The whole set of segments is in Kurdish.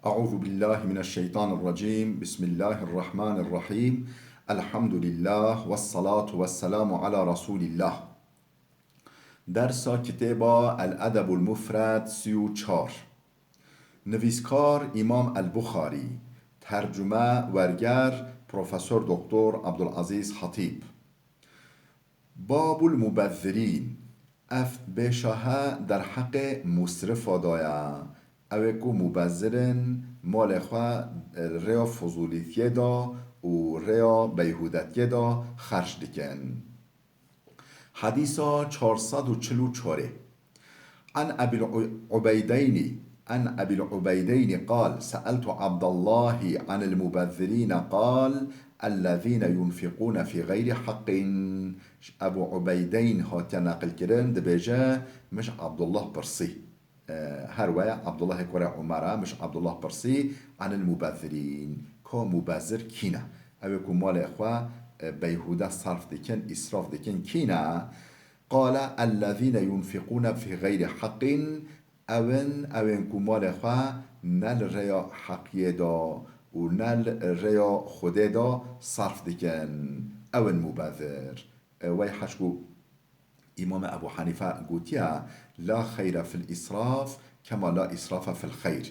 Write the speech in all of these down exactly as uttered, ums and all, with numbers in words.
أعوذ بالله من الشيطان الرجيم. بسم الله الرحمن الرحيم. الحمد لله والصلاة والسلام على رسول الله. Dersa kitêba El Edebul Mufred sî û çar. Nivîskar Îmam El Buxarî. Tercume, werger, Profesor Doktor Abdulaziz Hatîb. Babul Mubezzirîn. Ev bêşahe derheqê musrifa de ye. Ew ê ku mubezir in, malê xwe rêya fizûlîtiyê de û rêya beyhûdetiyê de xerc dikin. Hedîsa çar sed û çil û çar. An Ebil U-, Ubeydeyni, an Ebil Ubeydeyni qal, se'eltu Abdallahi anil mubezzirîne qal, ellezîne yunfiqûne fî xeyrî heqqin. Ji Ebu Ubeydeyn hatiye neqilkirin, dibêje, min ji Abdullah pirsî. E, her weye Abdullahê kurê Umar e, min ji Abdullah pirsî, anil mubezzirîn, ka mubezir kî ne? Ew ê ku malê xwe, e, beyhûde sarf dikin, îsraf dikin, kî ne? Qale, ellezîne yunfiqûne fî xeyrî heqqin, ew in, ew ên ku malê xwe ne li rêya heqiyê de û ne li rêya Xwedê de sarf dikin, ew in mubezir. E, wey heş ku Îmam Ebu Hanife gotiye, la xeyre fil îsraf kema la îsrafe fil xeyr.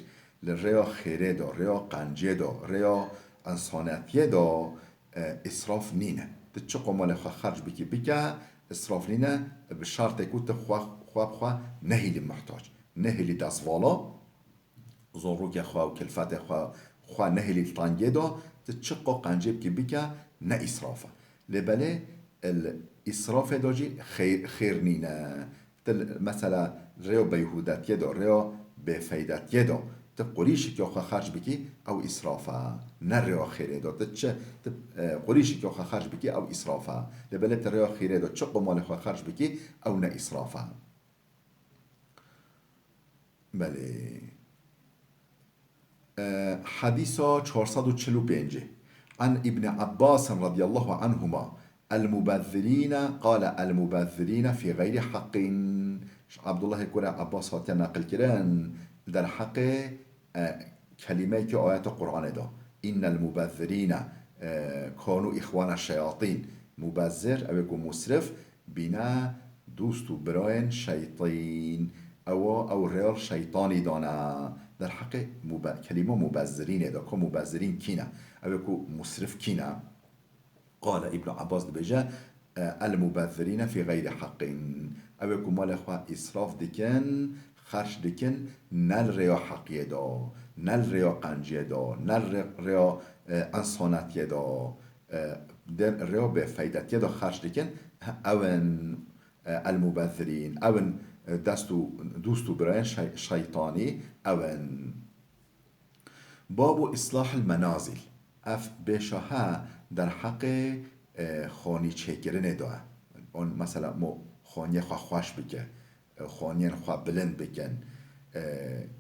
Li rêya xêrê de, rêya qenciyê de, rêya însanetiyê de, e, îsraf nîne. Tu çi qo malê xwe xerc bikî bike, îsraf nîne, bi şertê ku tu xwe, xwe bi xwe nehêlî muhtac, nehêlî destvala, zorokê xwe û kilfetê xwe, xwe nehêlî tengê de, tu çi qo qencê bikî bike, ne îsraf e. Lê belê, li îsrafê de jî xêr, xêr nîne. Ti li, mesela, rêya beyhûdetiyê de, rêya bêfeydetiyê de, ti qurîşikê xwe xerc bikî, ew îsraf e. Ne rêya xêrê de. Ti çi, ti, e, qurîşikê xwe xerc bikî, ew îsraf e. Lê belê ti rêya xêrê de çi qo malê xwe xerc bikî, ew ne îsraf e. Belê. E, Hedîsa çar sed û çil û pêncî. An Îbni Abbas radiyallahu anhuma, el mubezzirîne, qale el mubezzirîne fî xeyrî heqqin. Ji Abdullahê kurê Abbas hatiye neqilkirin, derheqê, e, kelîmeyekî ayeta Qur'anê de. Înnel mubezzirîne, e, kanû îxwana şeyatîn. Mubezzir, ew ê ku musrif, bîne dost û birayên şeytîn. Ewa, ew rêya li şeytanî dane. Derheqê mube-, kelîma mubezzirînê de, ku mubezzirîn kî ne? Ew ê ku musrif kî ne? Qale Îbn Abbas dibêje, e, el mubezzirîne fî xeyrî heqqin. Ew ê ku malê xwe îsraf dikin, xerc dikin, ne li rêya heqiyê de, ne li rêya qenciyê de, ne li rê-, rêya, e, însanetiyê de, e, dê rêya bêfeydetiyê de xerc dikin, he, ew in, e, el mubezzirîn, ew in, e, dest û, dost û birayên şey-, şeytanî, ew in. Babu islahil menazil. Ev bêşahe derheqê, e, xanî çêkirinê de ye. On mesela mo xaniyê xwe xweş bike, e, xaniyên xwe bilind bikin, e,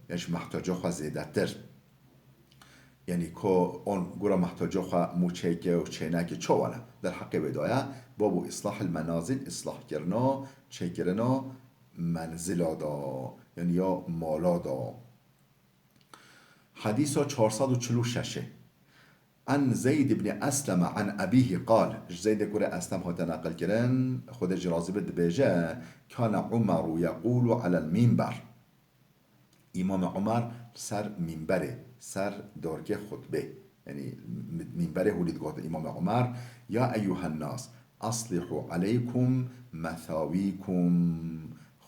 ya ji mehtaca xwe zêdetir. Yanî ko on gura mehtaca xwe mû çêke û çêneke çawa ne. Derheqê wê de ye, babu islahil menazil, islahkirina, çêkirina menzila de, yanî ya mala de. Hedîsa çar sed û çil û şeş. An Zeyd ibn Esleme an ebîhî qal, ji Zeydê kurê Eslem hate neqil kirin, Xwedê jî razî be, dibêje, kane Umeru yeqûlu alel mînber. Îmamê Umer li ser mînberê, ser dorkê xutbê, yanî mi-, mînberê hûlî digotin Îmamê Umer, ya eyyuhen nas, aslihû aleykum methawîkum.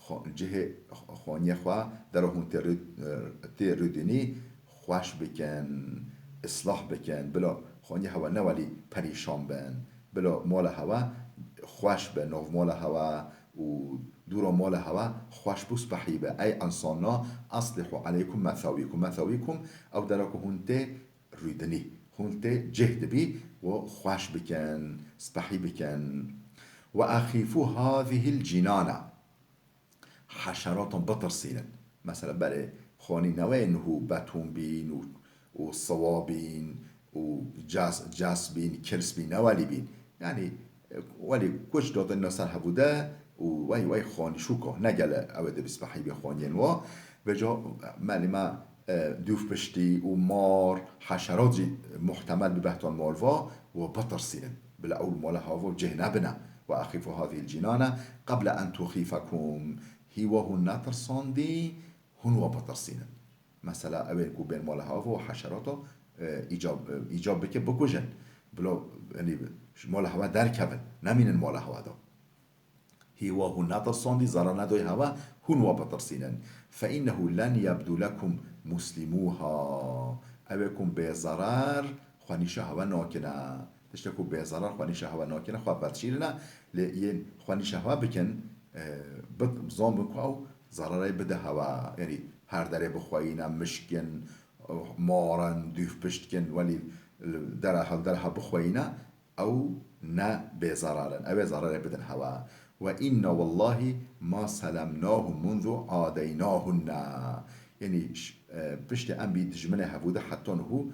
Xwe-, cihê xwe-, xaniyê xwe, dera hûn tê rû-, tê rûdinî xweş bikin, islah bikin. Bila xaniyê hewa ne welî perîşan bin. Bila mala hewa xweş be, nav mala hewa û dûra mala hewa xweş bû spehî be. Ey insana, aslihû aleykum methawîkum. Methawîkum, ew dera ku hûn tê rûdinî. Hûn tê cih dibî û xweş bikin, spehî bikin. Ve exîfû hazihil cînana. Heşeratan bitirsînin. Mesela berê xanî neweyên hû betûn bîn û, û siwa bîn û cas, cas bîn, kirs bîn, newelî bîn. Yanî, e, welî kuç dotin ser hevû de û wey, wey xanî şûko. Ne gele ew ê dibî spehî bî xaniyên wa. Vêca melî me, e, dûvpiştî û mar, heşerat jî muhtemel bi behtan mal va, we bitirsînin. Bila ew li mala hewa va cih nebine. Ve axîfu hazihil cinane qeble en tuxîfekum. Hî we hûn netirsandî, hûn we bitirsînin. Mesela, ew ê ku bên mala hewa va û heşerata, e, îcab, e, îcab bike, bikujin. Bila, yanî, ji mala hewa derkevin, nemînin mala hewa de. Hî we hûn netirsandî, zerar nedoyê hewa, hûn we bitirsînin. Fe innehu len yebdu lekum muslimûha. Ew ê ku bê zerar xwenîşa hewa nakine. Tiştê ku bê zerar xwenîşa hewa nakine, xwe vedişîrine, lê yên xwenîşa hewa bikin, e, bit-, bizan bin ku ew zerarê bide hewa. Yanî her derê bixweyîne, mişk in, mar in, dûvpişt kin, welî li dera hev, dera hev bixweyîne, ew ne bê zerar in. Ew ê zerarê bidin hewa. Ve inna wallahi ma selemnahum munzu adeynahunne. Yanî ş-, e, piştî em bî dijminê hevû de heta niho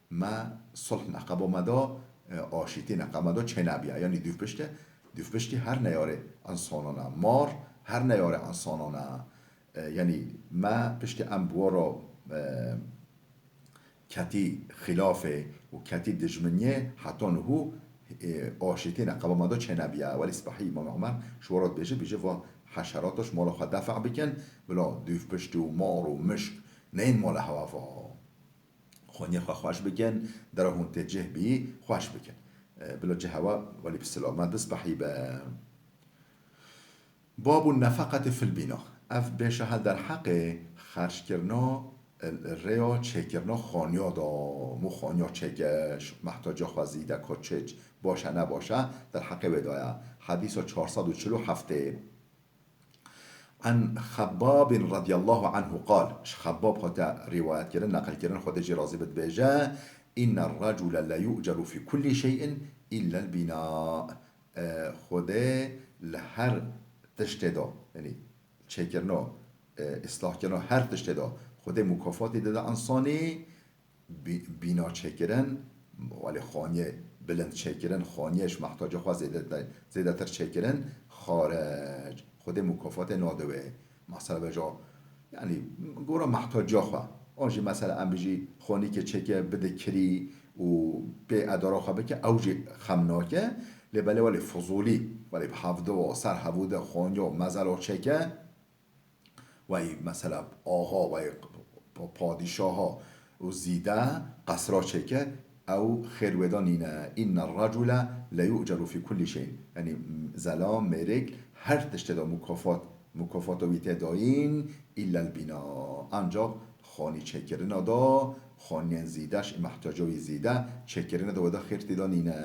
me sulh neqeba me da, e, aşîtî neqeba me da çênebiya. Yanî dûvpiştê, dûvpiştî her neyarê insanan e, mar her neyarê insanan e. E, yanî me piştî em bi we re, e, ketî xilafê û ketî dijminiyê heta niho, e, aşîtî neqeba me da çênebiya. Welî spehî Îmam Omer ji we re dibêje, bêje va heşerata ji mala xwe defa bikin, bila dûvpişt û mar û mişk neyên mala hewa va. Xaniyê xwe xweş bikin, dera hûn tê cih bî xweş bikin. E, bila cih hewa welî bi silamet bi spehî be. Babu nefeqetî fil bîna. Ev bêşe hel derheqê xerckirina, e, rêya çêkirina xaniya da. Mû xaniya çêke, mehtaca xwe zîde ka çêç baş e, ne baş e, derheqê wê da ye. Hedîsa çar sed û çil û heftê. An Xebbabin radiyallahu anhu qal, ji Xebbab hate rîwayet kirin, neqil kirin, Xwedê jî razî bit, dibêje, inne recule le yu'ceru fi kulli şey'in illa el bina. E, Xwedê li her tiştê de, yanî çêkirina, e, islahkirina her tiştê de Xwedê mukafatê dide însanî, bî-, bîna çêkirin, welê xaniyê bilind çêkirin, xaniyê ji mehtaca xwe zêde-, zêdetir çêkirin, xaric. Xwedê mukafatê nade wê. Mesela bêje, yanî, gora mehtaca xwe. An jî mesela em bijî xanîkê çêke bide kirî û pê edara xwe bike, ew jî xem nake. Lê belê welê fizûlî, welê bi hevdu, ser hevû de xaniya, mezela çêke, wey mesela axa, wey pa-, padîşaha û zîde qesra çêke, ew xêr wê de nîne. Inne recule le yu'ceru fi kulli şey'in. Yanî zelal, mêrik her tiştê de mukafat, mukafata wî tê dayîn, illa el bina. Ancak xanî çêkirina da, xaniyên zîde, ji mehtaca wî zîde çêkirina da wê de xêr tê de nîne.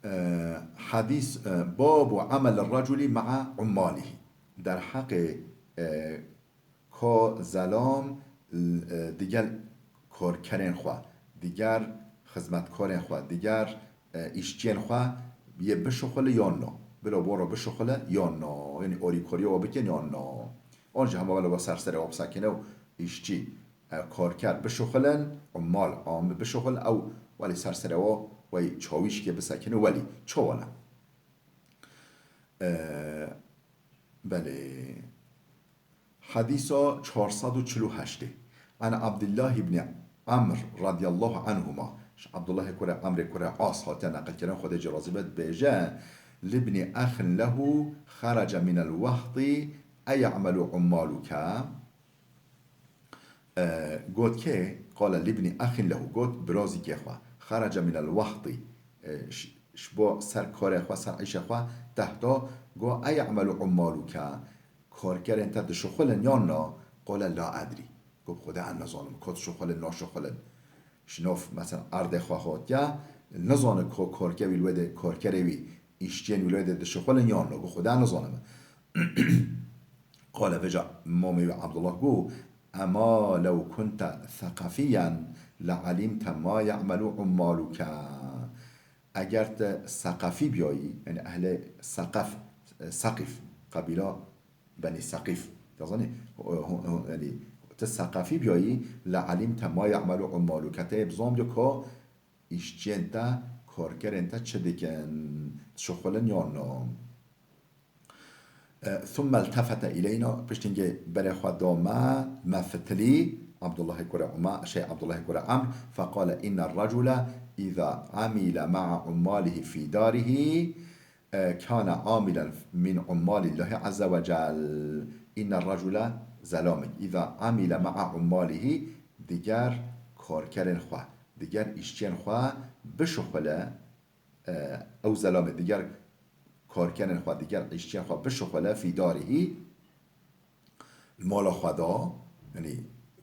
E, hedîs, e, babu emel reculi ma'a ummalihî. Derheqê, e, ka zelam, e, digel karkerên xwe, diger xizmetkarên xwe, diger, e, îşçiyên xwe yê bişuxile yan na. Bila bo re bişuxile yan na. Yanî orîkoriya we bikin yan na. An jî hema wele we ser serê we bisekine û îşçî, e, karker bişuxilin, ummal, amî bişuxil, ew welî ser serê we, wey çawîşkê bisekine, welî çawa ne? E, belê. Hedîsa çar sed û çil û heştê. An Abdullah ibn Amr radiyallahu anhuma. Ji Abdullahê kurê Amrê kurê As hatiye neqilkirin, Xwedê jî razî be, dibêje, libni exin lehu xerece minel wehti eya'melu ummaluke. E, got kê, qale libni exin lehu, got birazîkê xwe, xerece minel wehti, e, ş-, ji bo ser karê xwe, ser îşê xwe, tehta, got, eya'melu ummaluke, karkerên te dişuxulin yan na? Qale la edrî. Got, Xwedê ez nizanim, ka dişuxulin, naşuxulin. Ji nav, mesela, erdê xwe hatiye, nizane ka karker wî li wê de, karkerê wî, îşçiyên wî li wê de dişuxulin yan na. Got, Xwedê ez nizanim. Qale vêca mamê wî Abdullah got, ema lew kunte seqefiyen le alimte ma ya'melu ummaluke. Eger te seqefî biyayî, yanî ehlê Seqef, Seqîf, qebîla Benî Seqîf. Dizanî, ho-, ho-, ho-, yanî, tu seqefî biyayî, le alimte ma ya'melu ummaluke. Te yê bizandiyo ka îşçiyên te, karkerên te çi dikin, dişuxulin yan na. E, ثم التفت إلينا, piştî hingê berê xwe da me, me fitilî, Abdullahê kurê Umar, şey, Abdullahê kurê Amr, فقال: إن الرجل إذا عمل مع عماله في داره، e, كان عاملا من عمال الله عز وجل. إن الرجل, zelamik, إذا عمل مع عماله, diger karkerên xwe, diger îşçiyên xwe bişuxule, e, ew zelamê diger karkerên xwe, diger îşçiyên xwe bişuxule, fî darihî, li mala xwe da, yanî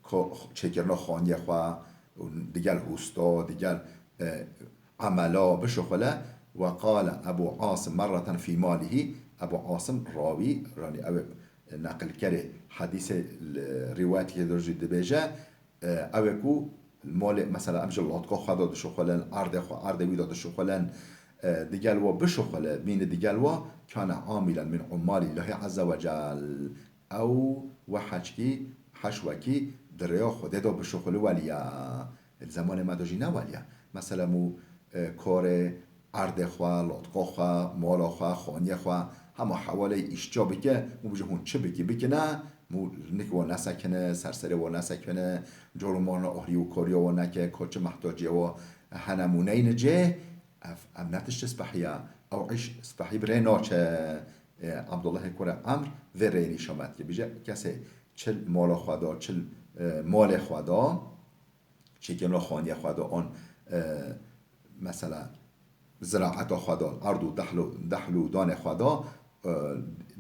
ko-, çêkirina xaniyê xwe, û digel hûsta, digel, e, emela bişuxule, وقال أبو عاصم مرة في ماله, Ebu Asim rawî, yanî ew ê neqilkerê hedîsê li rîwayetê de jî dibêje, e, ew ê ku malê, mesela, em ji lotqa xwe de dişuxulin, erdê xwe, erdê wî de dişuxulin, e, digel wa bişuxule, bîne digel wa, كان عاملا من عمال الله عز وجل. Ew we heçkî, heş wekî di rêya Xwedê de bişuxule welî ye. Li zemanê me de jî ne welî ye. Mesela, mû, e, karê erdê xwe, lotqa xwe, mala xwe, xaniyê xwe, hema hewaleyê îşça bike, mû bije hûn çi bikî, bikine, mû nik wa nesekine, ser serê wa nesekine, car û marna ohrî û kariya wa neke, ka çi mehtaciyê wa hene mû neyne cê, ev, ev ne tişt spehî ye. Ew îş spehî bi rê naçe. E, Abdullahê kurê Emr vê rêyê nîşan me dike. Bije kesê çi mala xwe da, çi, e, malê xwe da, çêkirina xaniyê xwe da, an, e, mesela, ziraeta xwe da, erd û dehl û, dehl û danê xwe da, e,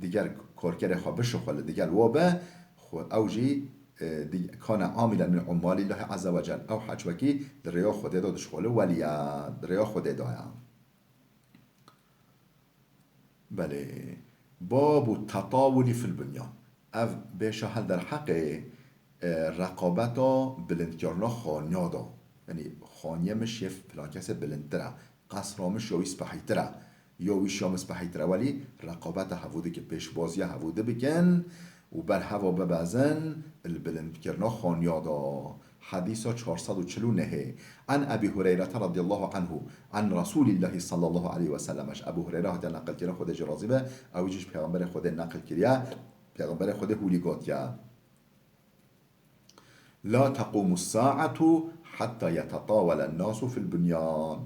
diger karkerê xwe bişuxule, diger wa be, xwe ew jî, e, di-, كان عاملا من عمال الله عز وجل. Ew heç wekî di rêya Xwedê de dişuxule welî ye, di rêya Xwedê de ye. Belê. باب التطاول في البنيان. Ev bêşa hel derheqê, e, reqabeta bilindkirina xaniya da. Yanî xaniyê min şê filan kesê bilindtir e, qesra min şê wî spehîtir e, ya wî şê min spehîtir e. Welî reqabeta hevû dike, pêşbaziya hevû dibikin û ber heva bibezin li bilindkirina xaniya da. Hedîsa çar sed û çil û nehê. عن أبي هريرة رضي الله عنه عن رسول الله صلى الله عليه وسلم. Ji Ebû Hureyre hatiye neqilkirin, Xwedê jî razî be, ew jî ji Pêxemberê Xwedê neqil kiriye, Pêxemberê Xwedê hûlî gotiye: لا تقوم الساعة حتى يتطاول الناس في البنيان.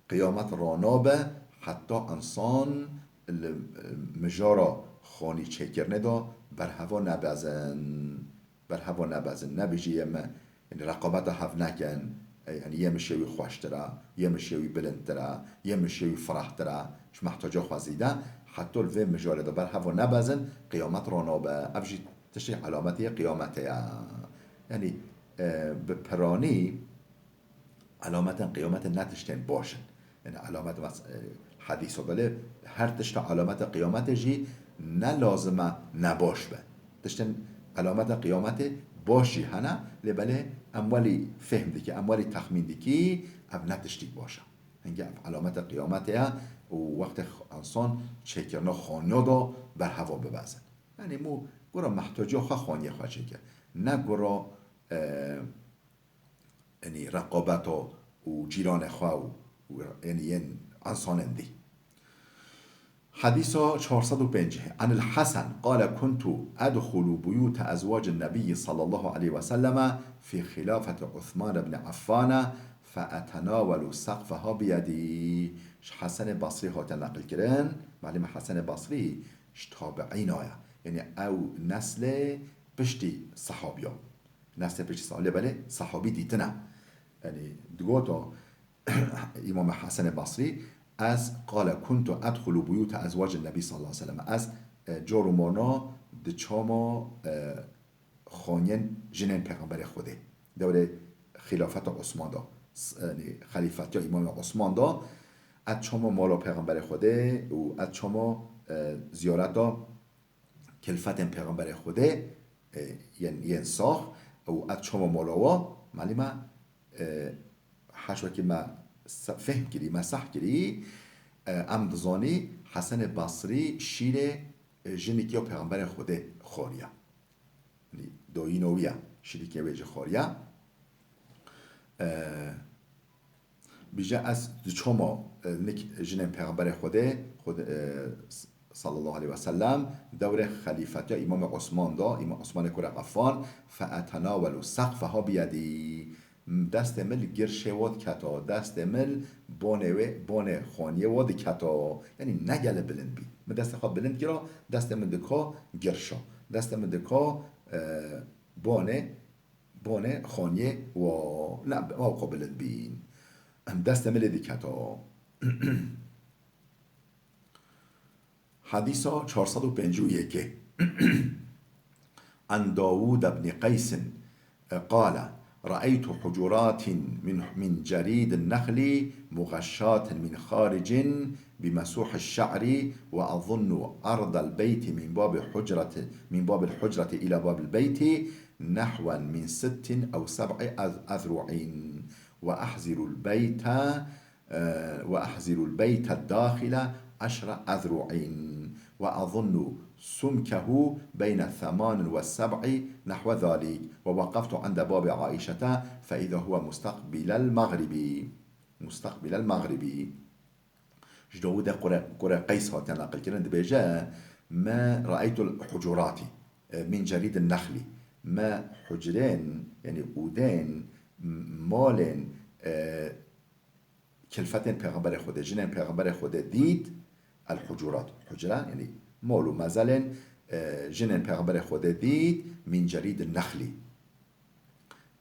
Qiyamet ranabe heta însan li mijara xanî çêkirinê de berheva nebezin. Berheva nebezin, nebêjî yê me, yanî reqabeta hev nekin, e, yanî yê min şê wî xweştir e, yê min şê wî bilindtir e, yê min şê wî firehtir e, ji mehtaca xwe zêde, heta li vê mijarê de berheva nebezin, qiyamet ranabe. Ev jî tiştê elametê yê qiyametê ye. Yanî, e, bi piranî, Elametên qiyametê ne tiştên baş in. Yanî elamet mes-, e, hedîsa belê her tişta elameta qiyametê jî ne lazim e nebaş be. Tiştên elameta qiyametê baş jî hene, lê belê em welî fêhm dikî, em welî texmîn dikî, ev ne tiştîk baş e. Hingê ev elameta qiyametê ye û wextê x-, însan çêkirina xaniya da berheva bibezin. Yanî mû gura mehtaciya xwe xaniyê xwe çêke. Ne gura, e, yanî reqabeta û cîranê xwe û, û yanî yên însanên dî. Hedîsa çar sed û pêncî. عن الحسن قال: كنت أدخل بيوت أزواج النبي صلى الله عليه وسلم في خلافة عثمان بن عفان فأتناول سقفها بيدي. Ji Hesenê Basrî hate neqilkirin. Malûm e Hesenê Basrî ji tabiîna ye. Yanî ew neslê piştî sehabiya. Neslê piştî sehabî, lê belê sehabî dîtine. Yanî digoto Îmam Hesenê Basrî, ez, قال: كنت أدخل بيوت أزواج النبي صلى الله عليه وسلم. Ez, e, car û marna diçama, e, xaniyên jinên Pêxemberê Xwedê. Dewrê xîlafeta Osman da, s-, yanî xelîfetiya Îmam Osman da, ez çama mala Pêxemberê Xwedê û ez çama, e, ziyareta kilfetên Pêxemberê Xwedê, e, yên, yên sax û ez çama mala wa, malûm e, e, her wekî me se-, fehm kirî, me seh kirî, e, em dizanî Hesenê Basrî şîrê, e, jinikî ya Pêxemberê Xwedê xwariye. Yanî doyîna wî ye, şîrikê wê jî xwariye. E, Bije ez diçoma, e, nik jinên Pêxemberê Xwedê, Xwedê, e, s-, sallallahu aleyhi ve sellem, dewrê xelîfetiya Îmamê Osman da, Îmam Osmanê kurê Affan, fe etenawelu seqfeha biyedî. Destê min li girşê wa diketa, destê min bonê wê, bonê xaniyê wa diketa. Yanî ne gelê bilind bî. Min destê xwe bilind kira, destê min dika girşa. Destê min dika, e, bonê, bonê xaniyê wa. Ne, wa xwe bilind bîn. Em destê min lê diketa. Hadîsa çar sed û pêncî û yekê. An Dawûd ibn Qeys, e, qale, Re'eytu hucurâtin min, min cerîdin nexlî muxeşşâtin min xaricin bi mesûhi şe'rî ve azunnu erdel beyti min babi hucreti, min babil hucreti ila babil beyti nehwen min sittin ew seb'i ez-, ezru'in ve ehzirul beyte وأحزر البيت الداخل عشر أذرع، وأظن سمكه بين الثمان والسبع نحو ذلك، ووقفت عند باب عائشة فإذا هو مستقبل المغرب، مستقبل المغرب. Ji Dawûdê kurê, kurê Qeys hatiye neqilkirin, dibêje, Me re'eytul hucurati, e, min cerîdin nexlî. Me hucrên, yanî ûdên, m-, malên, e, kilfetên Pêxemberê Xwedê, jinên Pêxemberê Xwedê dît, el hucurat, hucre, yanî mal û mezelên, e, jinên Pêxemberê Xwedê dît, min cerîdin nexlî.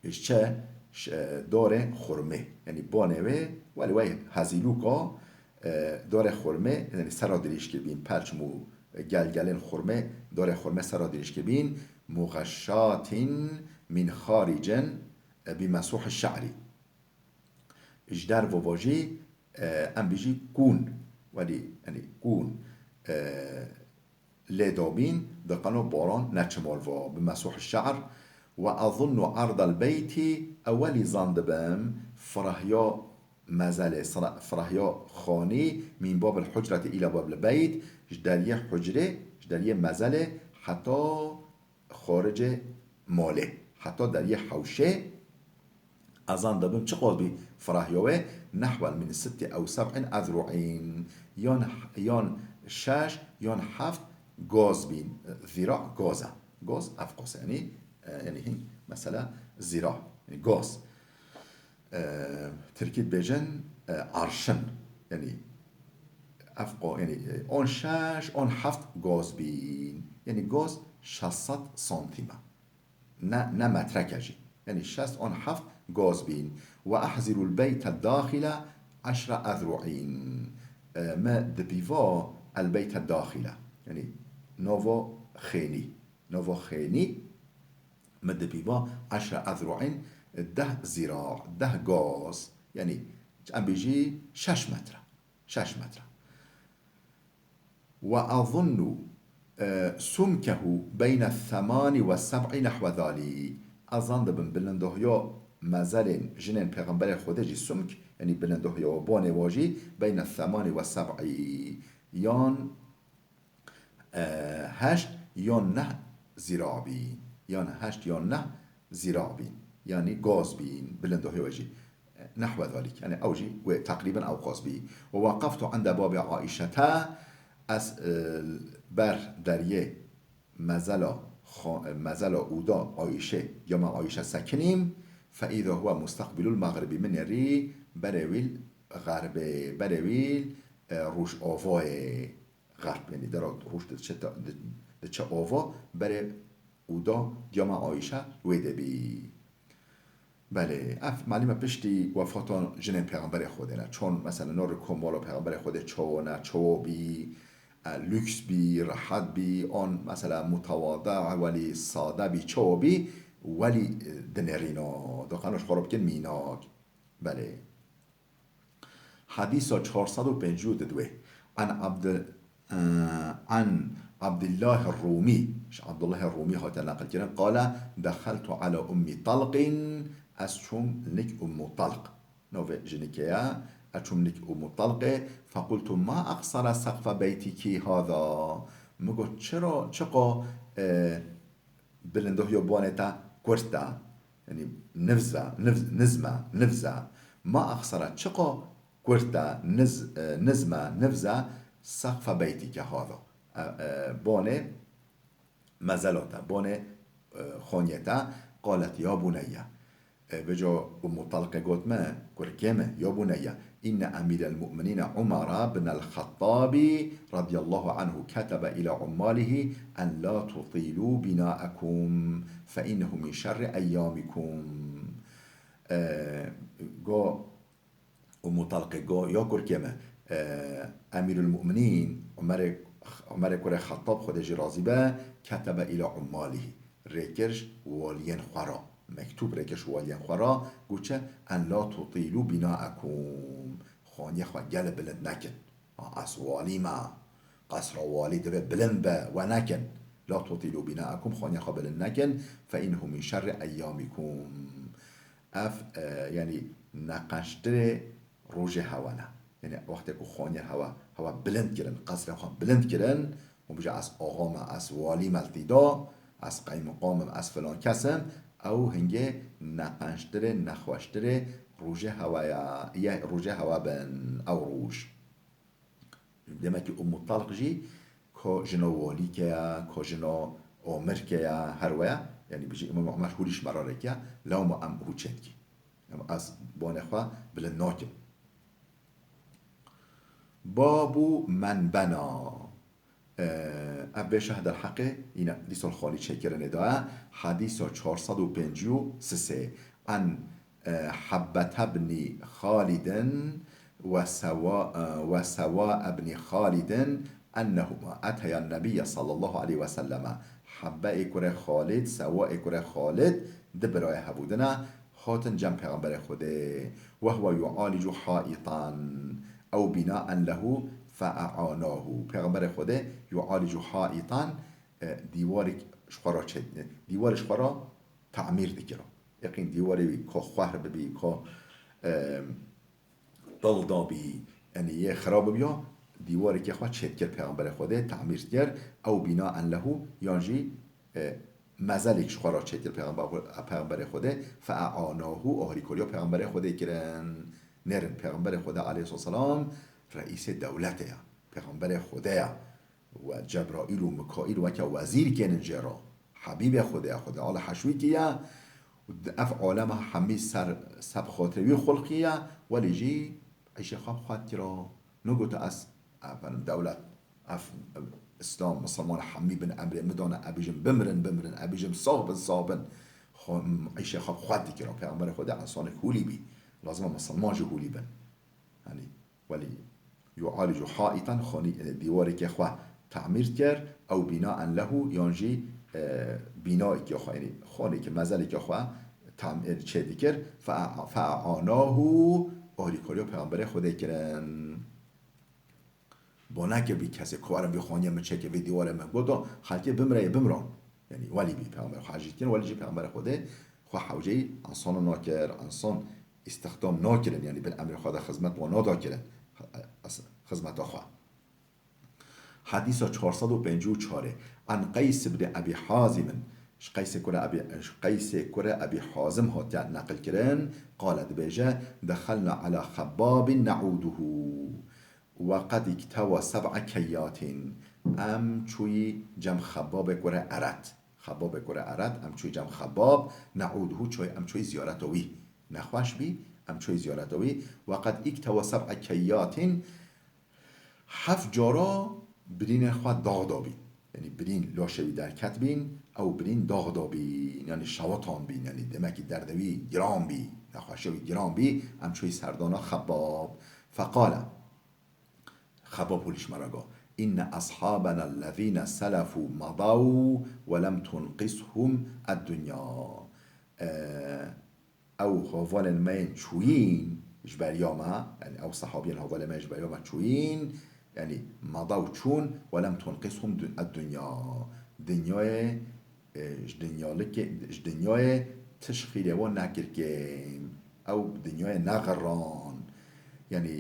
Ji çi? Ş-, e, dorê xurmê. Yanî bonê wê, welî wey hezîlûka, e, dorê xurmê, yanî sera dirîj kiribîn, perçm û gelgelên xurmê, dorê xurmê sera dirîj kiribîn, muxeşşatin min xaricin, e, bi mesûhi şe'rî. Ji derve ve jî, e, em bijî kûn, welî, yanî kûn, e, lê dabîn, diqeno baran neçe mal va, bi mesûh şe'r. Ve ezunnu erdel beyti, ew welî zan dibim, firahya mezelê, sira-, firahya xanî, min babil hucreti îla babil beyt, ji deriyê hucrê, ji deriyê mezelê heta xaricê malê, heta deriyê hewşê, ez zan dibim çiqas bî firahya wê, nehwen min sitti ew seb'in ezru'in, yan, yan şeş, yan heft gaz bîn. Zîra gaz e. Gaz ev qas e, yanî, e, yanî hîn mesela zîra, yanî gaz. E, Tirkî dibêjin, e, arşin. Yanî ev qo-, yanî, e, on şeş, on heft gaz bîn. Yanî gaz şeş sed santîm e. Ne, ne metreke jî. Yanî şeş on heft gaz bîn. Ve ehzirul beyte daxile eşre ezru'in. E, me dipîva el beyte daxile. Yanî nava xênî. Nava xênî me dipîva eşre ezru'in, deh zîra, deh gaz. Yanî em bêjî şeş metre. Şeş metre. Ve azunnu, e, sumkehu beyne semani ve seb'i nehwe zalîk. Ez zan dibim bilindohiya mezelên jinên Pêxemberê Xwedê jî sumk, yanî bilindohiya û bonê wa jî beyne semani ve seb'i, yan, e, heşt yan neh zîra bî, yan heşt yan neh zîra bîn. Yanî gaz bîn, bilindohiya wê jî, e, nehwe zalîk. Yanî ew jî wê teqrîben ew qas bî. Ve waqeftu inde babê Aîşete, ez, e, ber deriyê mezela xo-, mezela ûda Aîşê, ya me Aîşe sekinîm, fe îza huwe musteqbilul mexribî, min nêrî berê wî l xerbê, berê wî l, e, rojavayê. Xerb, yanî dera roj diçe, di-, diçe ava, berê ûda diyama Ayşe wê de bî. Belê, ev malî me piştî wefata jinên Pêxemberê Xwedê ne. Çon, mesela, no riko mala Pêxemberê Xwedê çawa ne, çawa bî, e, lüks bî, rehet bî, an, mesela, mutewade, welî sade bî, çawa bî, welî, e, dinêrîna. Doqan ji xwe re bikin mînak. Belê. Hadîsa çar sed û pêncî û du. An Abd-, e, an Abdullah Rûmî, ji Abdullah Rûmî hate neqilkirin, qale, dexeltu ala Ummî Talqîn, ez çûm nik Ummu Talq. Navê jinikê ye, ez çûm nik Ummu Talqê, fequltu ma aqsara seqfa beytiki hada. Min got, çira, çiqa, e, bilindohiya bonê te kurt e, yanî nivze, niv-, nizme, nivze. Ma aqsara çiqa kurt e, niz-, e, nizme, nivze, seqfa beytike hada. e, e, bonê mezela te, bonê, e, xaniyê te, qalet ya buneyye. E, vêca Ummu Talqê got me, kurkê min, ya buneyye, inne emîrel mu'minîne Umara bin el-Xettabi radiyallahu anhu ketebe ila ummalihi en la tutîlû bina'ekum fe innehu min şerri eyyamikum. E, go Ummu Talqê go, ya kurkê me, e, Emîrul Mu'minîn, Umerê, Umerê kurê Xettab, Xwedê jî razî be, ketebe îla ummalihî, rêkir ji waliyên xwe re, mektûb rêkir ji waliyên xwe re, got çi, en la tutîlû bina'ekum, xaniyê xwe gelê bilind nekin. Ha, ez walî me, qesra walî divê bilind be, we nekin. La tutîlû bina'ekum, xaniyê xwe bilind nekin, fe innehu min şerri eyyamikum. Ev, e, yanî neqeştirê rojê hewa ne. Yanî wextê ku xaniyên hewa, hewa bilind kirin, qesrên xwe bilind kirin, û bije ez axa me, ez walî me li tîda, ez qeymiqam im, ez filan kes im, ew hingê neqeştirê, nexweştirê rojê hewa ye, yê rojê hewa bin ew roj. Demek ki Ummu Talq jî ka jina walîke ye, ka jina amirke ye, her we ye. Yanî bijî Îmam Umer hûrî ji me re rêkiye, lewma em hû çêdikî. Em ez bonê xwe bilind nakim. Babu men bena. Ev bêşe derheqê yine dîsal xalî çêkirinê de ye. Hedîsa çar sed û pêncî û sisê. An, e, Hebbete bnî Xalidin we Sewa, e, we Sewa ebnî Xalidin ennehuma eteya Nebiyye sallallahu aleyhi ve selleme. Hebbe ê kurê Xalid, Sewa ê kurê Xalid, di birayê hebûdine, hatin cem Pêxemberê Xwedê. Wehwe yu'alicu ha'itan ew bina'en lehu fe'anahu. Pêxemberê Xwedê yu'alicu ha'itan, e, dîwarek ji xwe re çê, dîwarê ji xwe re tamîr dikira. Yaqîn dîwarê wî ka xwehr bibî, ka, e, dil dabî, yanî yê xirab bibiya, dîwarekê xwe çêdikir Pêxemberê Xwedê, tamîr dikir, ew bina'en lehu, yan jî, e, mezelek ji xwe re çêdikir Pêxember-, Pêxemberê Xwedê, fe'anahu, alîkariya Pêxemberê Xwedê kirin. Nêrin Pêxemberê Xwedê aleyhisselam reîsê dewletê ye, Pêxemberê Xwedê ye. We Cebraîl û Mikaîl weke wezîr kênin jê re. Hebîbê Xwedê ye, Xwedê ala heşwî kiriye. Û di ev alema hemî ser seb xatirê wî xulqiye, welî jî îşê xwe bi xwe dikira. Negote ez, efendim, dewlet, ev, ev Îslam, Misilman hemî bin emrê min dane, ez bêjim bimirin, bimirin, ez bêjim sax bin, sax bin. Xwe, îşê xwe bi xwe dikira. Pêxemberê Xwedê însanek hûlî bî. Lazim e Misilman jî hûlî bin. Yanî, welî yu'alicu ha'itan, xanî, e, dîwarekê xwe tamîr dikir, ew bina'en lehu, yan jî, e, bînayekê xwe, yanî xanekê, mezelekê xwe tam-, e, çê dikir, fe-, fe'anahu, alîkariya Pêxemberê Xwedê kirin. Bo nekir vî kesê ku werin vî xaniyê min çêke, vî dîwarê min goto, xelkê bimire yê bimiran. Yanî welî bî Pêxember xwe hejî dikin, welî jî Pêxemberê Xwedê xwe hewceyî însanan nakir, însan îstixdam nakirin, yanî bin emrê xwe de xizmet wan nada kirin, xizmeta xwe. Hedîsa çar sed û pêncî û çar. An Qeys ibn Ebî Hazim, ji Qeysê kurê Ebî, ji Qeysê kurê Ebî Hazim hatiye neqil kirin, qale dibêje, dexelna ala Xebbabin ne'uduhu. Weqed îktewa seb'a keyyatin. Em çûyî cem Xebbabê kurê Eret. Xebbabê kurê Eret, em çûyî cem Xebbab, ne'ûduhu, çûyî, em çûyî ziyareta wî. Nexweş bî, em çûyî ziyareta wî. Weqed îktewa seb'a keyyatin, heft cara birînên xwe dax dabîn. Yanî birîn laşê wî derket bîn, ew birîn dax dabîn, yanî şewitandbîn, yanî demekî derdê wî giran bî, nexweşiya wî giran bî, em çûyî serdana Xebbab. Feqale, Xebab hûlî ji me re got, inne eshabena ellezîne selefû medaw we lem tunqishum eddunya. E, ew hevalên me yên çûyîn ji beriya me, yanî ew sehabiyên hevalên me yên ji beriya me çûyîn, yanî medaw çûn, we lem tunqishum du-, eddunya. Dinyayê e, ji dinyalikê, ji dinyayê tişt xîrê wan nekir kêm. Ew dinyayê nexiran. Yanî,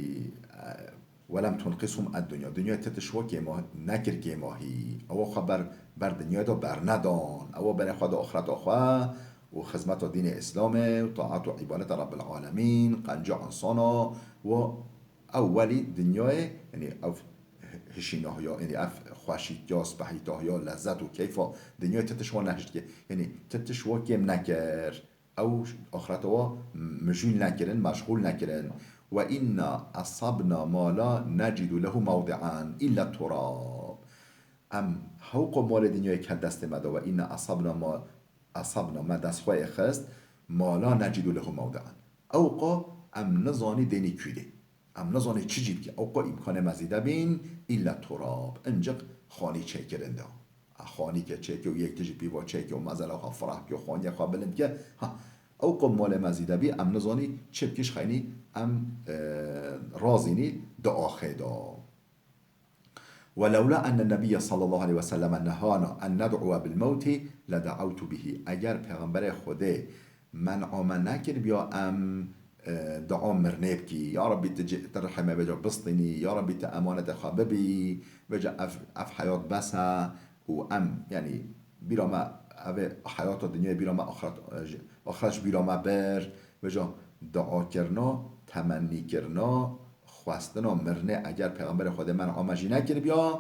e, welem tunqishum ed dunya. Dinyayê ti tişt wa kêma-, nekir kêmahî. Ewa xwe ber, ber dinyayê de bernedan. Ewa berê xwe da axireta xwe û xizmeta dînê Îslamê û taat û îbadeta Rabbil Alemîn, qenca insana û Ew welî dinyayê, yanî ev hişînahiya, yanî ev xweşîtiya, spehîtahiya, lezzet û keyfa dinyayê ti tişt wa nehişt kir. Yanî ti tişt wa kêm nekir. Ew axireta wa mijûl nekirin, meşxûl nekirin. Ve inna esabna ma la necidu lehu mewdi'an illa turab. Em hewqa malê dinyayê ket destê me de, ve inna esabna ma, esabna me dest xwe ê xist, ma la necidu lehu mewdi'an. Ewqa em nizanî dênî kû dê. Em nizanî çi cî bikî. Ewqa îmkanê me zîde bîn, illa turab. Inciq xanî çêkirin de. A xanî ke çêke û yek tijî pîva çêke û mezela xwe fireh ke û xaniye xwe bilind ke. Ha, ewqa malê me zîde bî, em nizanî çi bikî, ji xeynî em, e, razînî di axê de. ولولا أن النبي صلى الله عليه وسلم نهانا أن ندعو بالموت لدعوت به. Eger Pêxemberê Xwedê men'a me nekiribiya em, e, dua mirinê bikî, ya Rabbî tu cê-, tu rihê me vêca bistînî, ya Rabbî tu emanetê xwe bibî, vêca ev, ev heyat bes e û em, yanî bîra me, ev ê heyata dinyayê bîra me, axiret, e, ji, axiret ji bîra me bir, vêca duakirina, temennîkirina, xwestina mirinê eger Pêxemberê Xwedê men'a me jî nekiribiya,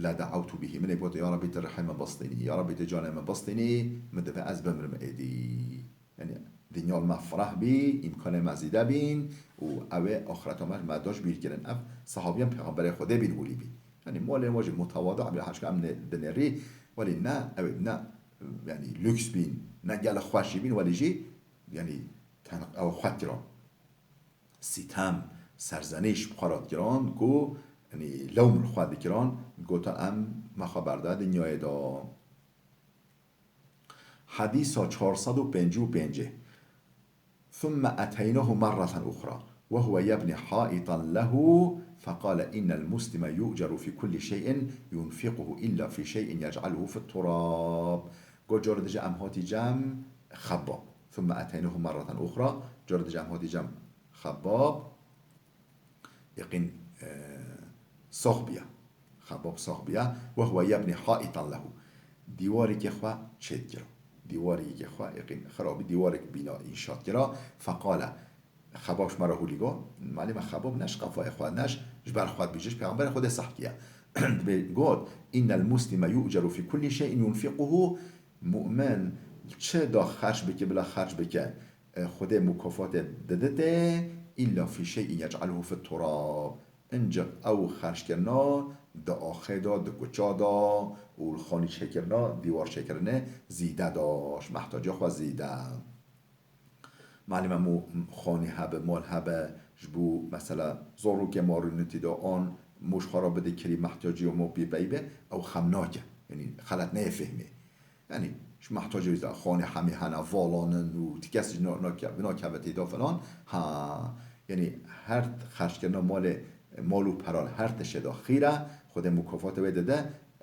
لدعوت به. Min ê got, ya Rabbî tu rihê min bistînî, ya Rabbî tu canê min bistînî, min divê ez bimrim êdî. Yanî dinya li me fireh bî, îmkanê me zîde bîn û ew ê axireta me, me da ji bîr kirin. Ev sehabiyan Pêxemberê Xwedê bîn hûlî bîn. Yanî malên wa jî mutewadi bî, heşka em nê-, dinêrî, welî ne, ew ê ne, yanî lüks bîn, ne gelek xweş jî bîn, welî jî, yanî tenq-, ew xwe kiran. Sîtem, serzenîş bi xwe re dikiran ku, yanî lewm li xwe dikiran, gota em me xwe berda dinyayê de. Hedîsa çar sed û pêncî û pêncî. ثم أتيناه مرة أخرى وهو يبني حائطا له فقال إن المسلم يؤجر في كل شيء ينفقه إلا في شيء يجعله في التراب. Got, cara dî jî em hatî cem Xebbab. ثم أتيناه مرة أخرى. Cara dî jî em hatî cem Xebbab. Yaqîn, e, sax bîya. Xebbab sax bîya. وهو يبني حائطا له. Dîwareke xwe çêt kira. Dîwareke xwe, yaqîn xirabî, dîwarek bîna înşat kira. فقال. Xebab ji me re hûlî got, malê me Xebab ne ji qefayê xwe, ne ji, ji ber xwe dibêje, ji Pêxemberê Xwedê sehkiye. Dibê got, إن المسلم يؤجر في كل شيء ينفقه. Mu'min çi da xerc bike, bila xerc bike, e, Xwedê mukafatê diditê, إلا في شيء يجعله في التراب. Inciq ew xerckirina di axê de, di kuça de û li xanî çêkirina, dîwar çêkirinê zîde da, ji mehtaca xwe zîde. Malê me mû xanî hebe, mal hebe, ji bo mesela zarokê ma rûnitî de an mû ji xwe re bide kirî mehtacî û mû pê pey be, ew xem nake. Yanî xelet neyê fehmê. Yanî ji mehtacê wî de xanî hemî hene, valanin û ti kes jî na-, nake-, nakeve tê de filan. Ha, yanî her xerckirina malê, mal û pera li her tiştê de xîr e, Xwedê mukafata wê dide,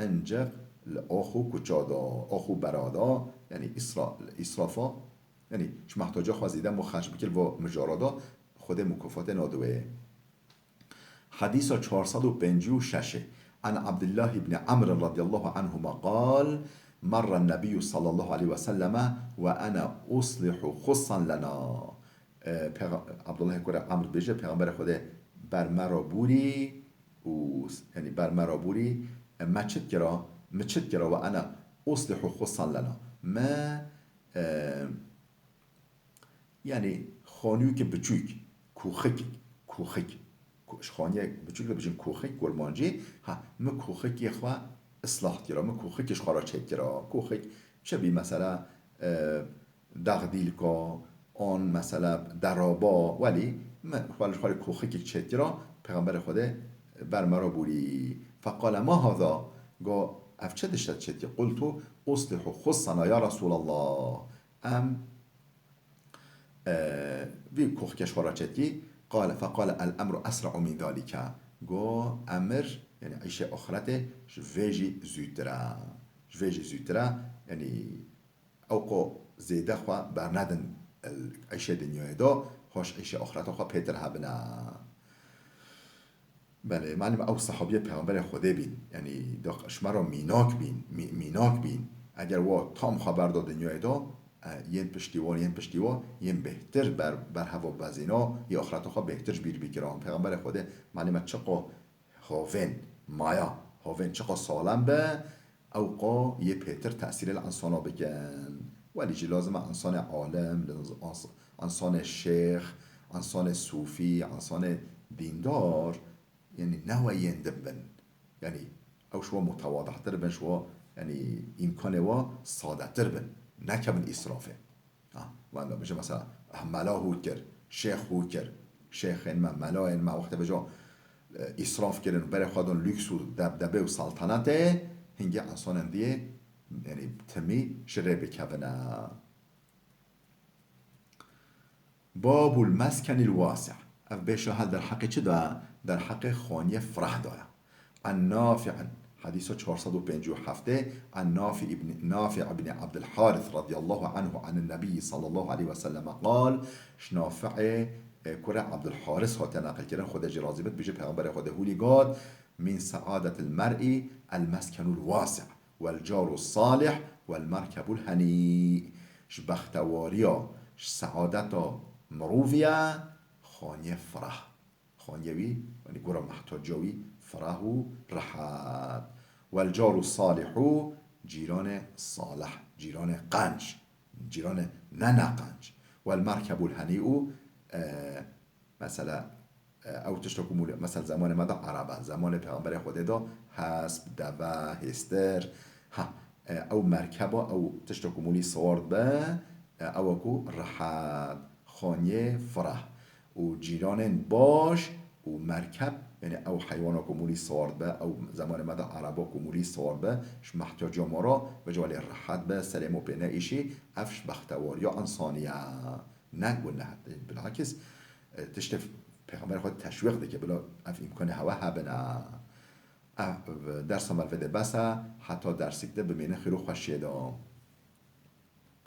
inciq li ax û kuça de, ax û bera de, yanî îsra-, îsrafa Yanî ji mehtaca xwe zêde mû xerc bikir va mijara da, Xwedê mûkofatê nade wê. Hedîsa çar sed û pêncî û şeş. An Abdullah ibn Amr radiyallahu anhuma qal, Marra Nebiyyu sallallahu aleyhi ve selleme ve ene uslihu khussan lena. E, Peyga-, Abdullah kure Amr bêje, Peygamberê Xwedê ber me ra bûrî û s-, yanî ber me ra bûrî, e, me çit kira, mi çit kira ve ene uslihu khussan lena. Me, e, Yanî xanûyeke biçûk, koxik, koxik. Ko-, ji xaniyek biçûk de bijin koxik, kurmancî. Ha, min koxikê xwe islah kira, min koxikê ji xwe re çêkira. Koxik çi bî mesela, e, daxdîlka, an mesela deraba, welî min xwe li xwe re koxikek çêkira, Pêxemberê Xwedê ber me re bûrî. Feqale, "Ma haza?" Go, "Ev çi dişt çêkir?" Qultu, "Uslihu xussana ya Resulallah." Em e, vî koxikê ji xwe re çêkî, qale, feqale, "El emru esra'u min zalike." Go, emir, yanî îşê axretê ji vê jî zûtir e. Ji vê jî zûtir e, yanî ew qo zêde xwe bernedin îşê dinyayê de, hoş îşê axreta xwe pêtir hebine. Belê, malum ew sehabiyê Pêxemberê Xwedê bîn. Yanî, da ji me re mînak bîn, mî-, mînak bîn. Eger wa tam xwe berda dinyayê de, e, yên piştî wan, yên piştî wan, yên bêhtir ber, berheva bezîna, yê axireta xwe bêhtir ji bîr bikiran. Pêxemberê Xwedê, malum e çiqo havên, maya, Havên çiqa salem be, ew qa yê pêtir tesîrê li insana bikin. Welî jî lazim e insanê alim, li ins-, insanê şêx, insanê sûfî, insanê dîndar, yanî ne we yên din bin. Yanî ew ji we mutewadi'tir bin, ji we, yanî îmkanê we sadetir bin. Nekevin îsrafê. Ha, wenda bije mesela, ah, mela hû kir, şêx hû kir, şêxên me, melayên me wextê bije, e, îsraf kirin, berê xwe dan lûks û debdebê û saltanatê, hingê insanên diyê, yanî timî ji rê bikevine. Babul meskenil wasi'. Ev bêşa hel derheqê çi de? Derheqê xaniyê fireh de ye. An Nafi'in, hedîsa çar sed û pêncî û heft, an Nafi ibn, Nafi ibn Abdul Haris radiyallahu anhu anin Nebiyyi sallallahu aleyhi ve selleme qal, ji Nafi'ê, e, kurê Abdul Haris hate neqilkirin, Xwedê jî razî bit, bije Peyxemberê Xwedê hûlî got, min saadetil mer'i el meskenul wasi' vel caru salih vel merkebul henî. Ji bextewariya, ji saadeta mirovî ye xaniyê fireh. Xaniyê wî, yanî gora mehtaciya wî fireh û rehet. Wel caru salihu, cîranê salih, cîranê qenc, cîranê ne neqenc. Wel merkebul henî û, e, mesela, e, ew tişta ku mûlê, mesela zemanê me de erebe, zemanê Peyxemberê Xwedê de hesp, deve, hêstir, ha, e, ew merkeba, ew tişta ku mûlî siwar dibe, e, ew e ku rehet, xaniyê fireh. Û cîranên baş û merkeb, yanî ew heywana ku mûlî siwar dibe, ew zemanê me de ereba ku mûlî siwar dibe, ji mehtiyaciya me re, vêca welê rehet be, serê me pê neîşî, ev ji bextewariya însanî ye. Ne ku ne, bilakis, e, tiştê Pêxemberê Xwedê teşwîq dike, bila ev îmkanê hewe hebin e. Ev dersa me li vê de bes e, heta dersik de bimînin xêr û xweşiyê de.